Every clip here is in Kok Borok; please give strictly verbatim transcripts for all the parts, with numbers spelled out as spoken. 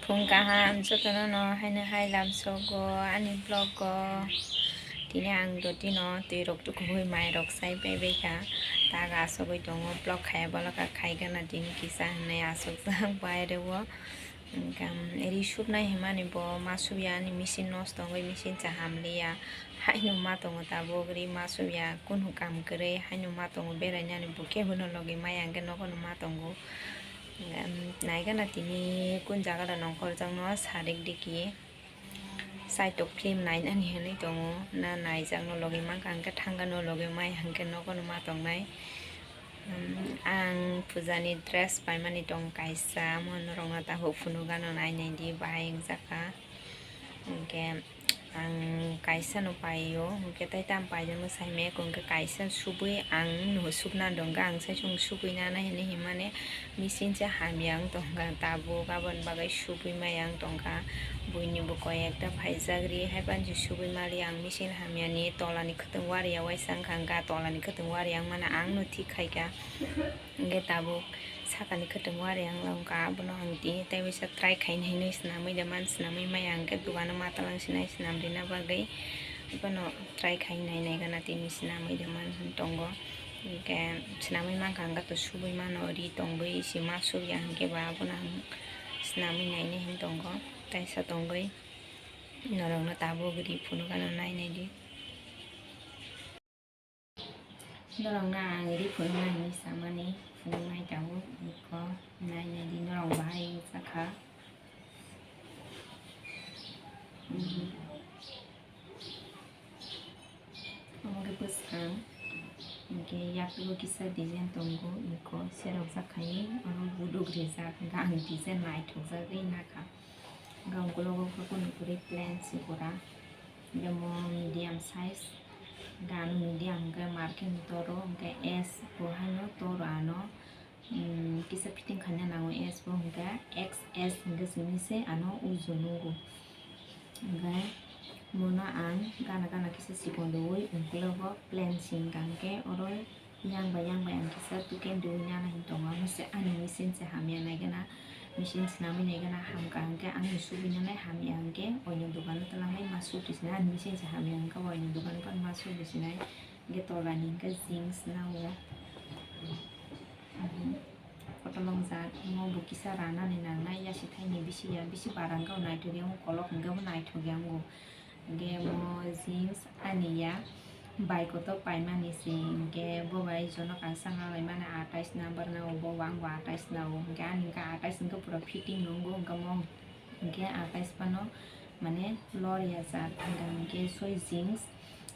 Phung kaham jotono no haino hai lamsogo ani vlog o. Tini ang dotino twi rok tukuwi mai rok sai pai bai kha. Taga asogwi tongo vlog khaya bwlwkha khai gana tini kisa hinwi asokjak baire o. Hwnkhe ri subnai hwnmani bo ma subya ani machine nosto wngwi machine cha hamliya. Haino ma tongo tabuk ri ma subya kunu kam kwrwi haino ma tongo berainani bo kebono logi maya hwnkhe nogono ma tongo. Em, naigana tini kun jaga da nongkhorjakno sarik diki saitok film nainani hinwi tongo, na naijakno logi mankha hwnkhe thangano logi maya hwnkhe nogono ma tongnai. Em, ang pujani dress paimani tong kaisa, amo norokno tabuk phunukgano nainai di bahai wngjakha. Hwnkhe ang kaisa no paio, hwnkhe tei tam paijak no saimaya kho, hwnkhe kaisa subui ang no subna dongkha, ang saichung subui nana hinwi hinmani machine se hamya wng tongkha tabuk, aboni bagwi subui maya wng tongkha. Buini bo koi ekta phaijak ri, haiphano se subui mali ang machine hamya ni tola ni khwtwng wariya waisa wngkha, hwnkhe tola ni khwtwng wariya wngmano ang no thik khaikha. Hwnkhe tabuk sakani khwtwng wari ang wngkha, abono ang tini tei waisa try khainai hinwi swnamwi de man, swnamwi maya hwnkhe dogano matalang sinai swnam rina bagwi, abono try khainai naigana tini swnamwi de man hwn tongo. Hwnkhe swnamwi mankha hwnkhe to subui mano, ri tongwi se ma subya hwnkhe ba abono ang swnamwi nainai hwn tongo, taisa tongwi norokno tabuk ri phunukgano nainai di. Norokno ang ri phunukna hinwi samani phunuknai tabuk, eko nainai di norok bahai wngjakha. Omo khe bwskang, hwnkhe yakugo kisa design tongo, eko serokjak khai oro buduk rijak, hwnkhe ang design naithokjagwi nakha. Hwnkhe ang ukulok o khe kunu kwrwi plain se pura. Hwnkhe mo medium size. Hwnkhe ano medium hwnkhe marking toro, hwnkhe S bo haino toro ano, um, kisa fitting khaina nango S bo, hwnkhe X S hwnkhe simi se ano uju nungo. Hwnkhe mono ang gana gana kisa sikon riui ukulok o plain se wngkha, hwnkhe oro yang bai yang bai ang kisa tuken riui nana hinwi tongo. Amo se ani machine se hamya naigana, machine swnamwi naigana hamkha hwnkhe ani subui nanai, hamya hwnkhe oino dogano twlangnai ma subui sinai, ani machine se hamya hwnkhe oino dogano phano ma subui sinai. Hwnkhe tolani hwnkhe jeans nao, kotor longjak, omo bo kisa ranani nangnai, yasi thaini bisi ya, bisi bara hwnkhe bo naithok ya, kolok hwnkhe bo naithok ya wngo. Hwnkhe mo jeans ani ya bai kotor paimani se, hwnkhe bo bai jono kaisa nalaimani atais number nao, bo wngbo atais nao, hwnkhe ani hwnkhe atais hwnkhe pura fitting nungo, hwnkhe mo hwnkhe atais phano mane lor ya jak, hwnkhe soi jeans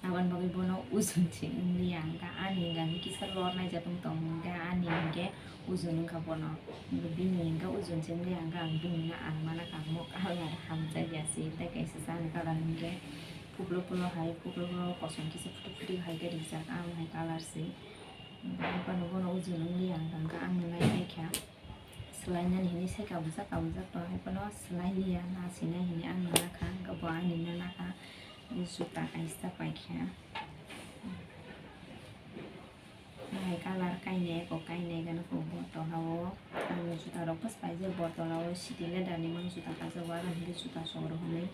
aboni bagwi bono ujon se wngliya, hwnkhe ani hwnkhe kisa lor naijak wng tong, hwnkhe ani hwnkhe ujon wngkha bono, bini hwnkhe ujon se wngliya, hwnkhe ang bini no ang mana kha, mo colour hamjak ya se, tei kaisa ani colour hwnkhe. Phuklo phuklo hai, phuklo phuklo kosom kisa phutuk phutuk hai khe rijak, ang hai colour se. Haiphano bono uju nungli ang tangkha, ang nai kha. Swlainani hinwi sai kabujak kabujak to, haiphano swlai liya, na sinai hinwi ang nana kha, hwnkhe bo ani nana kha. Juta kaisa paikha. Hai colour kainai, eko kainai gana kho bo tola o. Ang juta rok bwsai je bo tola o city leather ni mang juta kaisa o, aro hwnkhe juta soro hwnwi.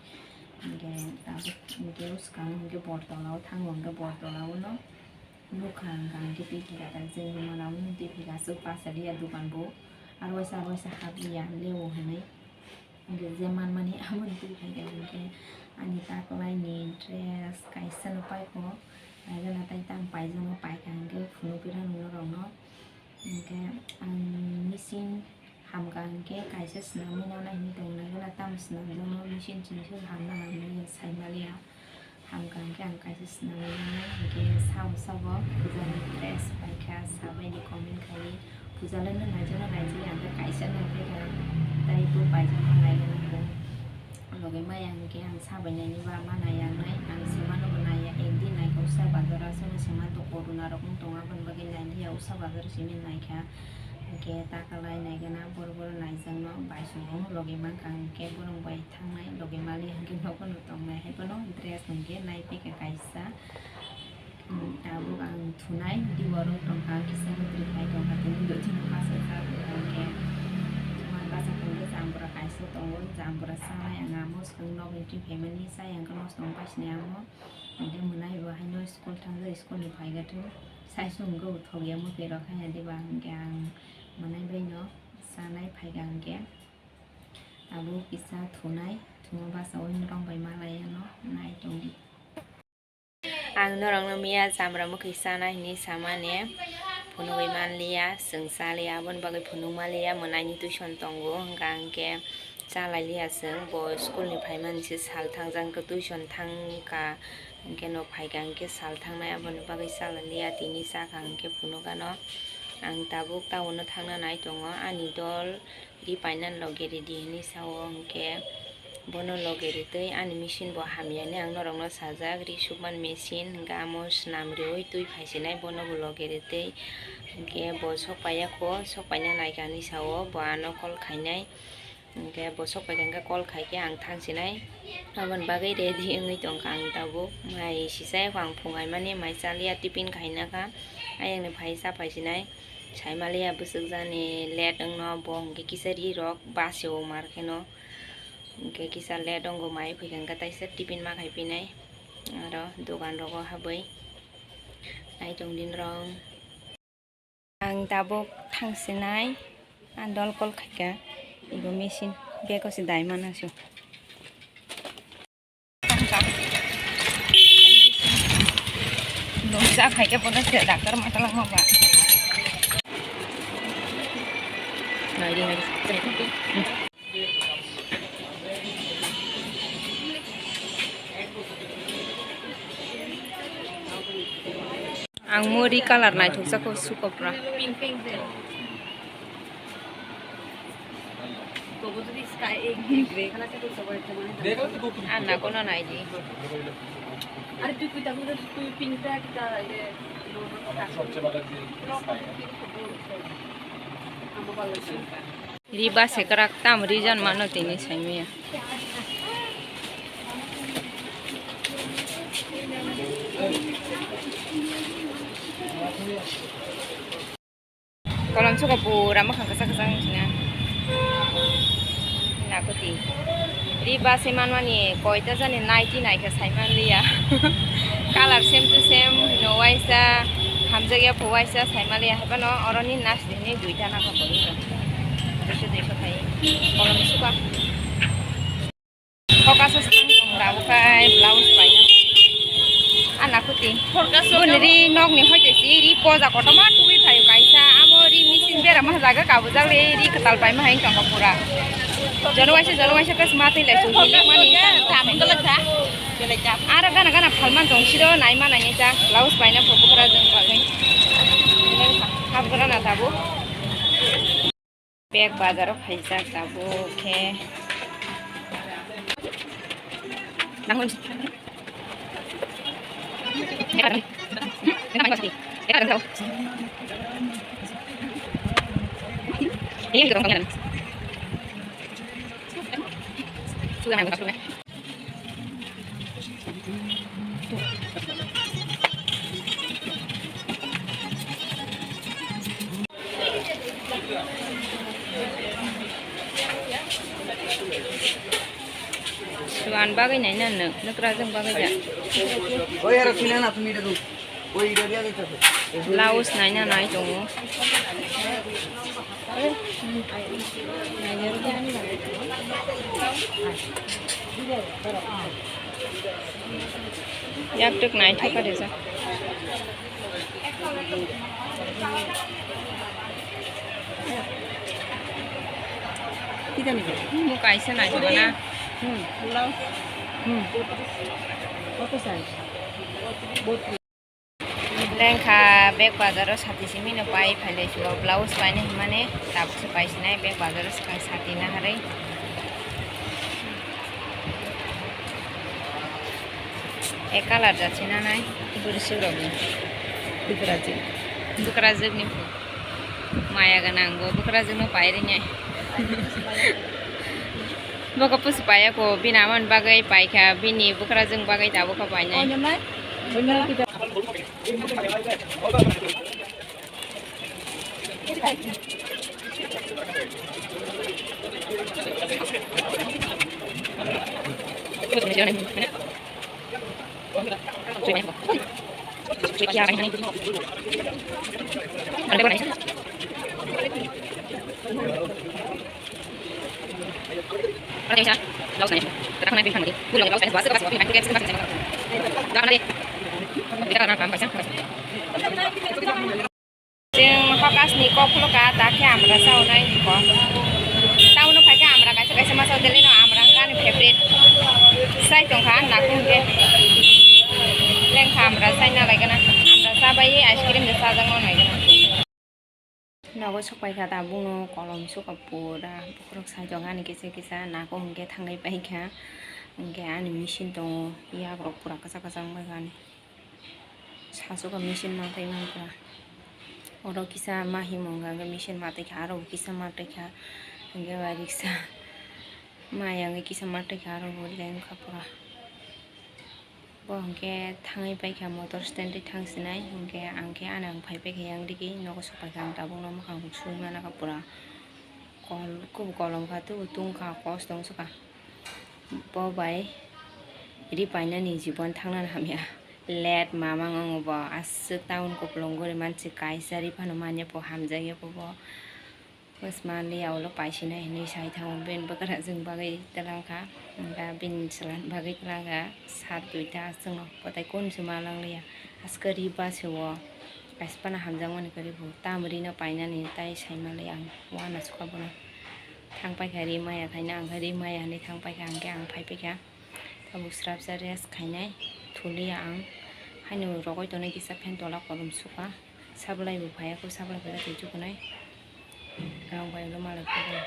Hwnkhe tabuk hwnkhe swkang hwnkhe bo tola o thango, hwnkhe bo tola o no nukha hwnkha hwnkhe twi phika tak je hwnmano twi phika aswk bachaliya dokan bo. Aro waisa aro waisa habliya lewo hwnwi. Hwnkhe je manmani abo ni twi phaikha hwnkhe ani taklaini dress kaisa no paikho, naigana tai tang paijama paikha hwnkhe phunukgwi rw norokno. Hwnkhe ang machine hamkha hwnkhe kaisa swnamwi nana hinwi tongo, naigana tamo swnamjakno machine chini se hamna hamya saimaliya. Hamkha hwnkhe ang kaisa swnamwi nanai, hwnkhe sabo sabo pujani dress paikha, sabaini comment khaiwi, pujalai no naijakno naijak ya, hwnkhe kaisa no paikha, tei bo paijak no naijakno. Logi maya hwnkhe ang sabai naini ba ma naiya wngnai, ang se mano bo naiya, ekdin naikha usa bazar o, aswkno se manto corona rok wng tongo, aboni bagwi nailiya, usa bazar o simi naikha, hwnkhe takalai naigana, boro boro naijakno, bai songno logi mankha, hwnkhe borok bai thangnai, logi mali hwnkhe nogo no tongnai, haiphano dress hwnkhe naiphikha kaisa. Tabuk ang thunai, diwar wng tongkha, kisa wngtwrwi khai tongkha, tini dotino bachajak, hwnkhe thumani bachajak hwnkhe jambura kaisa. Tongo jambra chanai, ang amo swkang nokni twi phaimani chai, ang khe nosto wng paisini amo. Hwnkhe mwnai bo haino school thangjak, school ni phaigatho. Sai sung go thok ya mwtai rok hai ya diba, hwnkhe ang mwnai bai no chanai phaikha hwnkhe. Abo kisa thunai, thuma basa o norok bai malai ano nai tongdi. Ang norokno miya jambra mwkhwi chana hinwi samani phunugwi manliya, chwng chaliya, aboni bagwi phunuk manliya, mwnaini tuition tongo, hwnkha hwnkhe chalailiya chwng. Bo school ni phaimani se sal thangjak, hwnkhe tuition thangkha, hwnkhe no phaikha, hwnkhe sal thangnai, aboni bagwi chalailiya, tini chakha hwnkhe phunuk ano. Ang tabuk town o thangna nai tongo, ani dol ri painani loge ridi hinwi sao, hwnkhe bono loge ritwi ani machine bo hamya hinwi ang norokno sajak, ri sukmani machine hwnkhe amo swnam riui twi phaisinai bono bo loge ritwi, hwnkhe bo sok paiya kho, sok paina naikha hinwi sao, bo ano call khainai, hwnkhe bo sok paikha hwnkhe call khaikhe ang thangsinai, aboni bagwi ready wngwi tongkha ang tabuk. Mai sisai kho ang phung aimani, mai chaliya, tiffin khainakha, ayangni phai cha phaisinai. Saimaliya bwswk jani late wngno bo hwnkhe kisa ri rok basi o mar kheno hwnkhe kisa late wngo mai phaikha hwnkhe taisa tiffin ma khai pinai aro dogan rogo habwi naitung din rong. Ang tabuk thangsinai ang dol call khaikha ibo machine beko se dai mana su. Nungsa khaikhe bono se doctor ma talangma ba. Naidi, naidi. Ang muri colour naithokjakgo sukopra. Ang nakono naidi. Ri base kwrak tam region mano tini saimaya. Kolom suka pura mwkhang kwchak kwchak wng sina. Nakuti. Ri base manmani koita jani naiti naikha saimanliya. Colour same to same hino waisa hamjakya phu waisa saimanliya haibano oroni nas dini duita nakha pori. Duiso duiso khai. Kolom suka. Focus o swkang tong rabo khai blouse paina. Ana kuti. Focus o boni ri nok ni hoite si ri poja kotorma tubui phaio kaisa. Amo ri machine bera ma jaga kabujak le ri kwtal paima hai tongkha pura. Jono waisa jono waisa kas ma twi lai su hilik mani. Aro gana gana phalman tong siro naima naini ta. Blouse paina pho bukhra jeng bagwi. Habgra na tabu. Bag bazar o khaijak tabuk khe. Suan bagwi naina nwk, nukra jwng bagwi ja. Blouse naina nai tongo. Yak tuk nai thok rijak. Kita ni. Mo kaisa nai thok na. Hmm. Hmm. Koto sai? Lengkha bag bazar o sati simi no pai phailai chuo blouse paina himani tabuk se paisinai bag bazar o swkang sati naharwi. E colour jat se nanai. Bwrwi suk rok ni. Bwkrajwk. Bwkrajwk ni. Maya gwnang bo bwkrajwkno pai rwnai. Bokhe pusu paiya kho, bini amani bagwi paikha, bini bwkrajwkni bagwi tabukha painai. Chwng hokasni kok phulukha, ta khe amra chaunai kok. Tauno phai khe amra kaisa kaisa masa delino amra hwnkhe ani favorite. Sai tongkha, nakung hwnkhe lengkha amra chaina laigana. Amra chabai ice cream de chajakno naigana. Nogo sokpai kha, tabukno kolom sukha pura. Bokhorok sai tongkha ani kisa kisa, nakung hwnkhe thangwi paikha. Hwnkhe ani machine tongo, yakrok pura kwchak kwchak wngkha ani. Sasoka machine ma twi mankha. Oro kisa ma himung hwnkha hwnkhe machine ma twi kha, aro bo kisa ma twi kha. Hwnkhe bai riksa maya wngwi kisa ma twi kha, aro bo lengkha pura. Bo hwnkhe thangwi paikha motor stand twi thang sinai, hwnkhe ang khe ani ang phai paikha yang digi nogo sok paikha ang tabukno mwkhang suimana kha pura. Kol-, kubui kolom kha, tubui tungkha, kos tong sukha. Bo bai ri painani jibon thangnani hamya. Let mamang wngo bo, aswk town kupulung guri mansi kaisa ri phano manya po hamjakya po bo. Bwsma liya ulo paisinai hinwi sai thango, bini bwkrajwng bagwi twlang kha, hwnkhe bini chwlan bagwi twlang kha sat duita aswkno, kwtai kunsu ma lang liya. Aswk ri basi o kaisa phano hamjakmani kwrwi bo, tamo rino painani tai sai manliya ang, uanasukha bono. Thang paikha ri maya khaina, ang khe ri maya hinwi thang paikha, hwnkhe ang phai paikha. Tabuk srapsa rest khainai, thuliya ang. Haino rogwi tonwi kisa phan tola kolom sukha. Sablai bo phaiya kho, sablai phaiya twi chukunai. Rang bai ulo malai phaiya.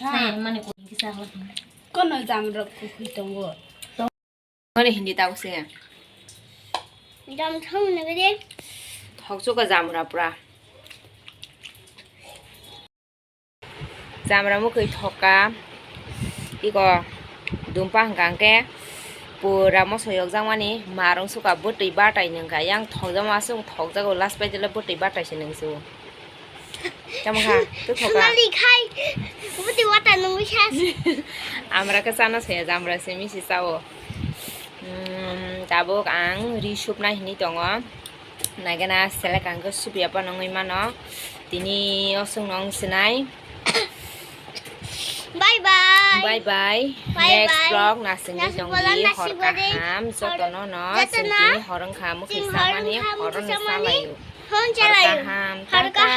Hai, mane ko kisa ho. Kono jam rok kukui tongo. Mane hindi tau se. Jam thang ne de. Thok chuka jam ra pura. Jamra mwkhwi thokka. Iko dumpa hwnkha hwnkhe pura moso yokjakmani marung sukha, bwtwi batai nungkha. Yang thokjakma aswk thokjago, last bai jela bwtwi batai se nungsu. Tamo kha, twi thokka. Mali khai, bwtwi batai nungwi sa. Amra khe chana se, jamra se misi chao. Hmm, tabuk ang ri supna hinwi tongo. Naigana selek ang khe supiya phano wngwi mano. Tini osong nong sinai. Bye bye. Bye bye. Bye bye. Next vlog nasing di song di, hor kaham jotono no, sing di hor wngkha mukhi samani hor no salayo. Hor kaham.